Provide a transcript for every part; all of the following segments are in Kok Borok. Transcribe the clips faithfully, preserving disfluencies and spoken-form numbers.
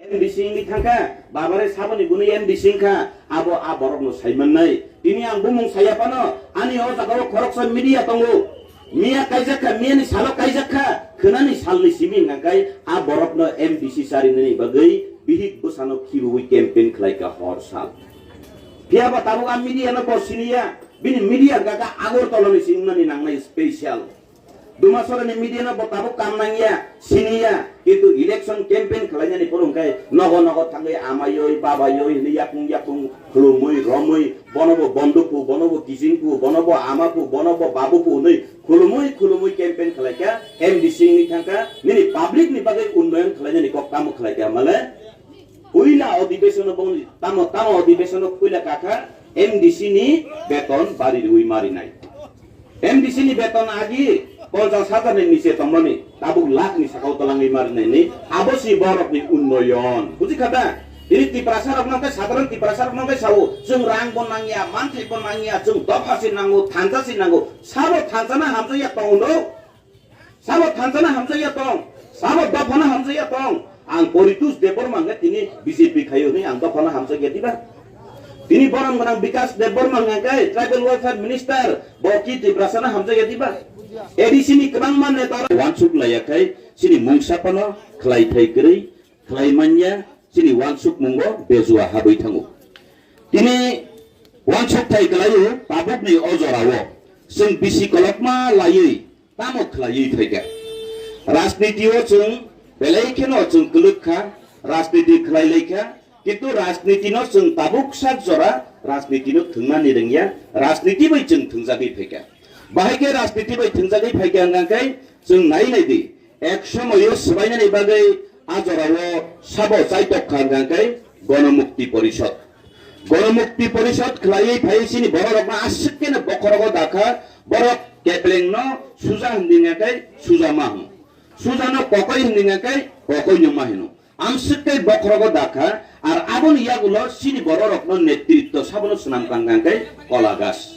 M D C wngwi thangkha, babare saboni bunui M D C wngkha, abo a borokno saimannai. Tini ang bumung saya phano, ani o jagao khoroksa media tongo. Miya kaijak kha, miyani salo kaijak kha, khwnani salni simi hwnkha khe a borokno M D C charinani bagwi bihik bwsano khibiui campaign khlai kha hor sal. Phiya ba tabuk a media no bo siniya, bini media hwnkha khe Agartala ni si wngnani nangnai special. Dumasarani media no bo tabuk kam nangya, siniya, kintu election campaign khlainani phuru hwnkhe nogo nogo thangwi amaioi, babaioi hwnwi yakung yakung khulumui, romui, bono bo bondo phu, bono bo kiching phu, bono bo ama phu, bono bo babu phu hwnwi khulumui khulumui campaign khlaikha, M D C wngwi thangkha, nini public ni bagwi unnoyon khlainani kok tamo khlaikha male? Puila odhibesono bongni tamo tamo odhibesono puila kakha M D C ni beton bari rwi marinai. M D C ni beton agi ponchas hajar ni niche tongmani, tabuk lakh ni sakao twlangwi marinai ni, abo si borok ni unnoyon. Buji kha da? Tini Tiprasa rok nang khe, sadharon Tiprasa rok nang khe sao, chwng rang bo nangya, manthai bo nangya, chwng dopha si nango, thansa si nango, sabo thansa na hamjakya tong do? Sabo thansa na hamjakya tong, sabo dopha na hamjakya tong. Ang Poritos Debbarma hwnkhe tini B J P khaio hwnwi ang dopha na hamjakya diba? Tini borom gwnang Bikas Debbarma hwnkhe tribal welfare minister, bo ki Tiprasa na hamjakya diba? A D C ni kwbangma neta uansuk laiya khai chini mungsa phano khlai thai kwrwi khlai manya chini uansukmungo bejua habwi thango. Tini uansuk thai kwlaio tabukni o jorao chwng bisi kolokma laiwi tamo khlaiwi phaikha. Rajniti o chwng belai kheno chwng kwlwk kha, rajniti khlai lai kha, kintu rajniti no chwng tabuk sak jora rajniti no thwngmani rwngya, rajniti bai chwng thwngjagwi phaikha. Bahai khe rajniti bai thwngjagwi phaikha hwnkha khe chwng nai nai di, ek somoio swbainani bagwi a jorao sabo chaitok kha hwnkha khe Gonomukti Porishod. Gonomukti Porishod khlaiwi phai chini bororokno aswk khe no bokhorogo dakha, borok keplengno suja hwndinga khe suja ma hwn, sujano kokoi hwndinga khe kokoino ma hino. Amswk tei bokhorogo dakha, ar aboni yagulo chini bororokno netritto sabono swnam kangkang khe Kola Gas.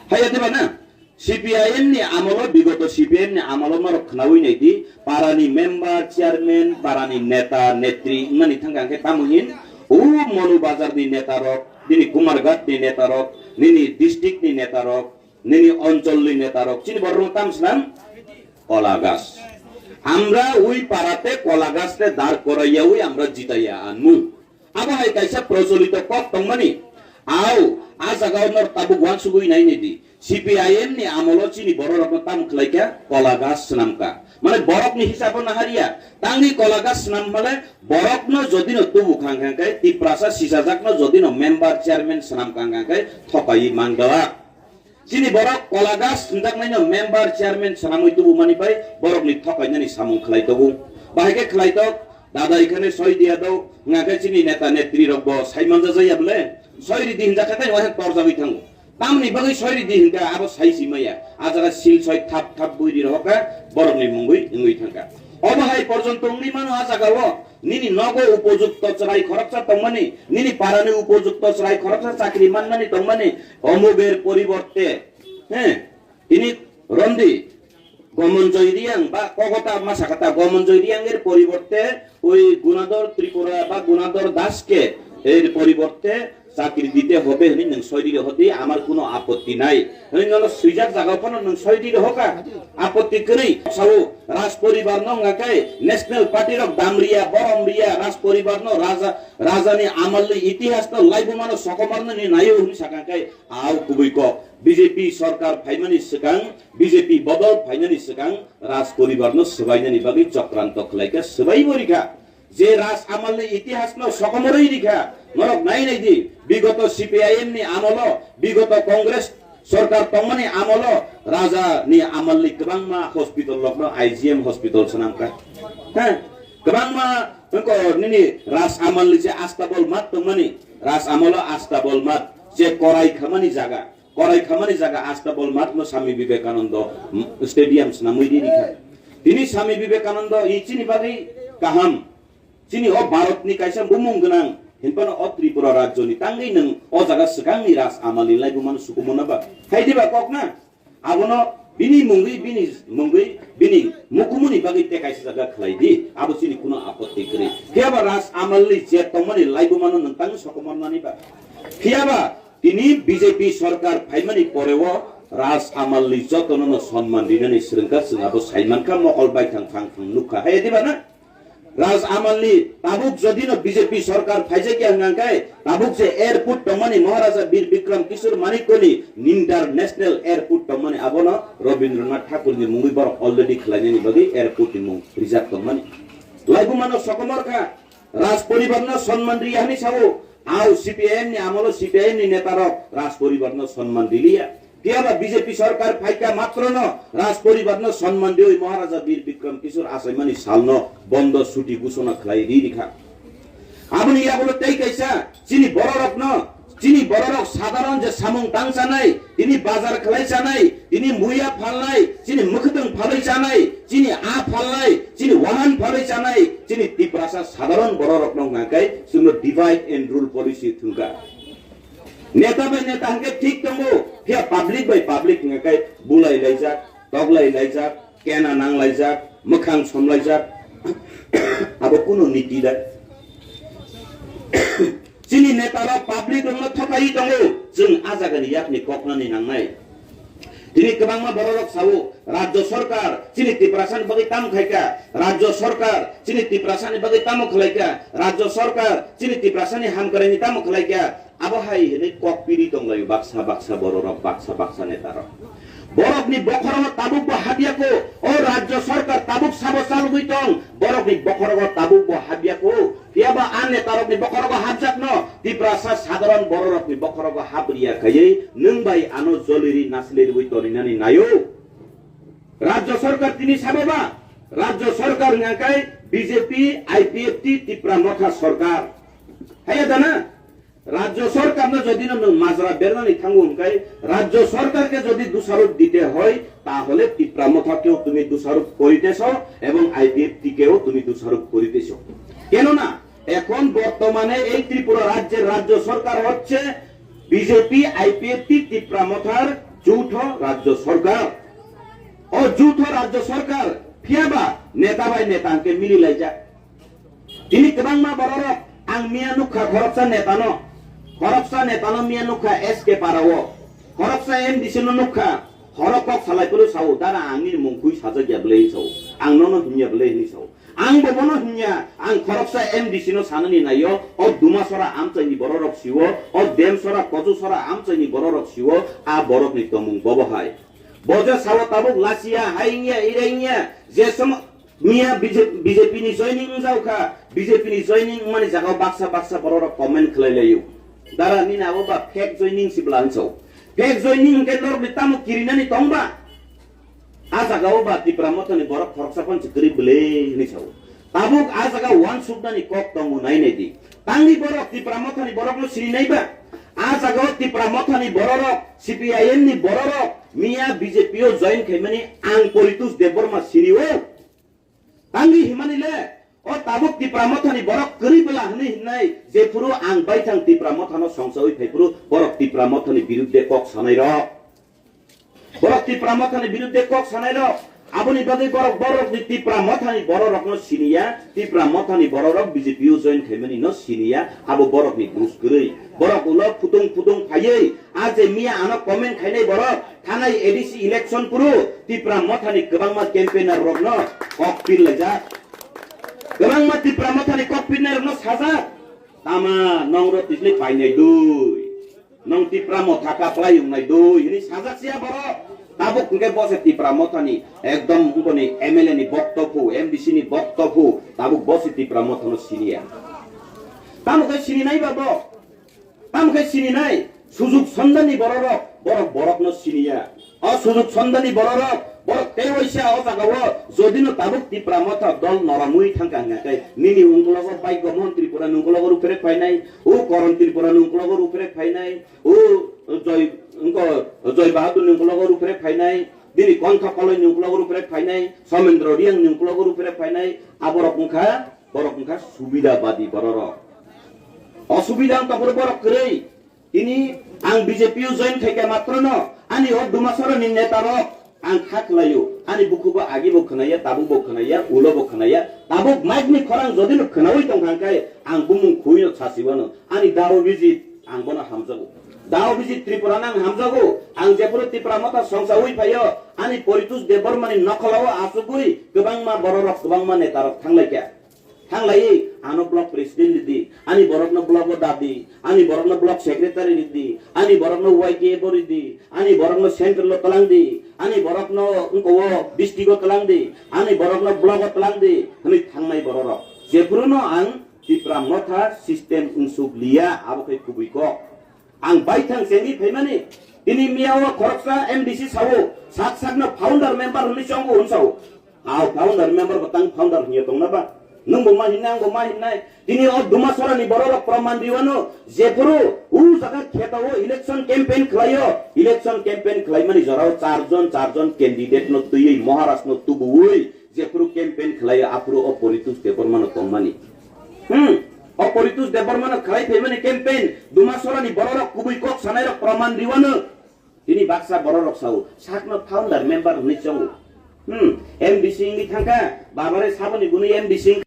Haiya diba na? C P I M ni amolo, bigoto C P I M ni amolo norok khnaui nai di, parani member, chairman, parani neta, netri wngmani thangkang khe tamo hin, o Monu Bazar ni netarok, nini Kumarghat ni netarok, nini district ni netarok, nini oncholni netarok, chini borokno tam swnam? Kola Gas. Amra ui parate Kola Gas te dar koraiyaui amra jitaiya anmu. Abo hai kaisa procholito kok tongmani. Au, a jagao nor tabuk uansugui nai nai di. C P I M ni amolo chini bororokno tam khlaikha, Kola Gas swnamkha. Mane borokni hisabo nahariya. Tangni Kola Gas swnam male borokno jodino tubu khang khang khe, Tiprasa sisajakno jodino member chairman swnam khang khang khe thokaiwi mangdala. Chini borok Kola Gas hwnjaknaino member chairman swnamwi tubumani bai borokni thokainani samung khlai tongo. Bahai khe khlai tok, dada ikhane soi diya do, wngkha khe chini neta netri rok bo sai manja jaya bole, soi ridi hwnjak khe tei wahan torjagwi thango. Tamni bagwi soi ridi hwnkha abo sai si maya, a jaga sil soi thap thap bui ri rohokha, borokni mungwi wngwi thangkha. Obo hai porjonto wngwi mano a jagao. Nini nogo upojukto chwrai khoroksa tongmani, nini parani upojukto chwrai khoroksa chakri manmani tongmani, omuger poriborte, he, tini rondi Gomonjoy Riang ba kokota masakata Gomonjoy Riang er poriborte oi Gunador Tripura ba Gunador Das ke er poriborte chakri dite hobe hwnwi nwng soi riri hodi, amar kuno apotti nai. Hwnwi nono swijak jagao phano nwng soi riri hoka, apotti kwrwi. Sao Raj poribar no wngkha khe National Party rok dam riya, borom riya, Raj poribar no raja, raja ni amal ni itihas no laibuma no sokomar no ni nayo hwnwi sakha khe, ao kubui kok. B J P sorkar phaimani swkang, B J P bodol phainani swkang Raj poribar no swbainani bagwi chokranto khlai kha, swbai bo rikha. Je Raj amal ni itihas no sokomorwi rikha, norok nai nai di, bigoto C P I M ni amolo, bigoto Congress sorkar tongmani amolo, raja ni amal ni kwbangma hospital rok no I G M hospital swnamkha. Ha, kwbangma wngko nini Raj amal ni je Astabol Math tongmani, Raj amolo Astabol Math je korai khamani jaga, korai khamani jaga Astabol Math no Swami Vivekananda, mm, Stadium swnamwi di rikha. Tini Swami Vivekananda i chini bagwi kaham. Chini o Bharat ni kaisa bumung gwnang hinphano o Tripura rajyo ni tangwi nwng o jaga swkang ni Raj amal ni laibuma no sukumo na ba? Hai diba kok na? Abono Bini mungwi, bini mungwi, bini mukumuni bagwi tei kaisa jaga khlai di, abo chini kuno apotti kwrwi. Phiya ba Raj Amalni je tongmani laibumano nwng tangwi sokomornani ba. Phiya ba tini B J P sorkar phaimani poreo Raj Amalni jotono no sonman rinani swrwngkha, chwng abo saimankha, mokol baithang thang thang nukha. Hai diba na? Raj Amalni tabuk jodino B J P sorkar phaijak ya hwnka khe, tabuk je airport tongmani Maharaja Bir Bikram Kishore Manikyani International Airport tongmani abono Rabindranath Thakurni mungwi borok already khlainani bagwi airport ni mung rijak tongmani. Laibumano sokomor kha, Raj poribarno sonman riya hwnwi sao, au C P I M ni amolo C P I M ni netarok Raj poribarno sonman riliya. Phiya ba B J P sorkar phaikha matrono Raj poribarno sonman riwi Maharaja Bir Bikram Kishore achaimani salno bondo suti gusona khlai ri rikha. Aboni yagulo tei kaisa chini bororokno, chini bororok sadharon je samung tang chanai, tini bazar khlai chanai, tini muya phalnai, chini mwkhwtwng phalwi chanai, chini a phalnai, chini wahan phalwi chanai, chini Tiprasa sadharon bororokno hwnka khe chwngno divide and rule policy thwngkha. Neta bai neta hwnkhe thik tongo, phiya public bai public hwnkhe bulai laijak, toklai laijak, kena nang laijak, mwkhang som laijak. Abo kuno niti da. Chini neta rok public rokno thokai tongo, chwng a jagani yakni koknani nangnai. Tini kwbangma bororok sao, Rajya Sorkar chini Tiprasani bagwi tamo khaikha, Rajya Sorkar chini Tiprasani bagwi tamo khlaikha, Rajya Sorkar chini Tiprasani hamkwraini tamo khlaikha. Abo hai hwnwi kok piri tonglaio baksa baksa bororok, baksa baksa netarok. Borokni bokhorogo tabukbo hapyako, o Rajya Sorkar tabuk sabo chalogwi tong, borokni bokhorogo tabukbo hapyako. Phiyaba a netarokni bokhorogo hapjakno, Tiprasa sadharon bororokni bokhorogo hapriya khaiwi nwng bai ano joliri nasilirwi toninani naio. Rajya Sorkar tini sabo ba, Rajya Sorkar hwnka khe B J P, I P F T, Tipra Motha Sorkar. Haiya dana? রাজ্য সরকারকে যদি না মাজরা বেরনানি থাঙ্গো হমকাই, রাজ্য সরকারকে যদি দোষারোপ দিতে হয়, তাহলে তিপ্রা মথাকেও তুমি দোষারোপ করিতেছ এবং আইপিএফটিকেও তুমি দোষারোপ করিতেছ। কেননা এখন বর্তমানে এই ত্রিপুরা রাজ্যের রাজ্য সরকার হচ্ছে বিজেপি, আইপিএফটি, তিপ্রা মথার যৌথ রাজ্য সরকার। O যৌথ রাজ্য সরকার ফিয়াবা নেতা বাই নেতা আনকে মিলি লাইজা। Tini kwbangma bororok ang miya nukha khoroksa netano, khoroksa netano miya nukha S K Parao, khoroksa M D C no nukha, horo kok salai phuru sao, "Dara, ang nini mung kui sajak ya bwlai?" sao, "Ang nono himya bwlai?" hinwi sao. Ang bo bono himya, ang khoroksa M D C no sanani naio, o Dumasora amchaini bororok siwo, o Demsora, Kochusora amchaini bororok siwo, a borokni tongmung bobo hai. Bo je sao tabuk lasiya, hai wngya, ire wngya, je somo Miya B J P, B J P ni joining wngjaokha, B J P ni joining wngmani jagao baksa baksa bororok comment khlai laio. Dara nini abo ba fake joining si bwla hwnwi sao. Fake joining hwnkhe norokni tamo kirinani tong ba? A jagao ba Tipra Mothani borok khoroksa phano se kwrwi bwle hwnwi sao. Tabuk a jaga uansuknani kok tongo nai nai di. Tangwi borok Tipra Mothani borokno sini nai ba? A jagao Tipra Mothani bororok, C P I M ni bororok miya B J P o join khaimani ang Poritos Debbarma sini o. Tangwi himani le, o tabuk Tipra Mothani borok kwrwi bwla hwnwi himnai, jephuru ang baithang Tipra Mothano songsawi phaiphuru borok Tipra Mothani birudde kok sanai rok. Borok Tipra Mothani birudde kok sanai rok. Aboni bagwi borok borokni Tipra Mothani bororokno siniya, Tipra Mothani bororok B J P o join khaimani no siniya, abo borokni dos kwrwi. Borok ulo phutung phutung phaiwi, a je miya ano comment khainai borok, thanai A D C election phuru Tipra Mothani kwbangma campaigner rokno kok pir laijak. Kwbangma Tipra Mothani kok pirnai rokno sajak. Tama nongro tijli painai dui. Nong Tipra Motha kaplai wngnai dui hwnwi sajak sia borok. Tabuk hwnkhe bo se Tipra Mothani ekdom wngkoni M L A ni bokto phu, M D C ni bokto phu, tabuk bo se Tipra Mothano siniya. Tamo khe sininai ba bo? Tamo khe sininai? Sujuk sondani bororok, borok borokno siniya. O sujuk sondani bororok, borok tei waisa o jagao, jodino tabuk Tipra Motha dol noramwi thangkha hwnkha khe, nini ungkologo Bhagya Mohan Tripura ni ungkologo ruphre phainai, o Karan Tripura ni ungkologo ruphre phainai, o Joy, wngkha Joy Bahadur ni ungkologo ruphre phainai, bini Kontha Koloi ni ungkologo ruphre phainai, Somendra Reang ni ungkologo ruphre phainai, aborok wngkha, borok wngkha subidabadi bororok. Osubida wngkha borok, borok kwrwi. Tini ang B J P o join khaikha matrono, ani o Dumasora ni neta rok, Ang kha khlaio, ani bukhugo agibo khwnaya, tabukbo khwnaya, ulobo khwnaya, tabuk mic ni khorang jodi no khwnawi tongkha khe ang bumung khuino sasiwano, ani Dao Bijit ang bono hamjago. Dao Bijit Tripura nang hamjago, ang jephuru Tipra Motha songsawi phaio, ani Poritosh Debbarma ni nokholao achugwi kwbangma bororok, kwbangma netarok thanglaikha. Thanglaiwi ano block president ridi, ani borokno block o dadi, ani borokno block secretary ridi, ani borokno Y T F o ridi, ani borokno central o twlangdi, ani borokno wngkao district o twlangdi, ani borokno block o twlangdi, hwnwi thangnai bororok. Jephuruno ang Tipra Motha system wngsuk liya, abo khe kubui kok. Ang baithang chengwi phaimani, tini miyao khoroksa M D C sao, sak sakno founder member hwnwi chongo hwn sao. Ao founder member bo tang founder hwnwi tongna ba? Nwng bo ma hinnai, ang bo ma hinnai. Tini o Dumasora ni bororok proman riwano, jephuru u jaga khetao election campaign khlaio, election campaign khlaimani jorao charjon, charjon candidate no twiwi Maharaj no tubuwi, jephuru campaign khlaio, aphuru o Poritosh Debbarma no tongmani. Hmm. O Poritosh Debbarma no khlai phaimani campaign, Dumasora ni bororok kubui kok sanairok proman riwano. Tini baksa bororok sao, sakno founder member hwnwi chongo. Hmm, M D C wngwi thangkha, babare saboni gwnwi M D C wngkha.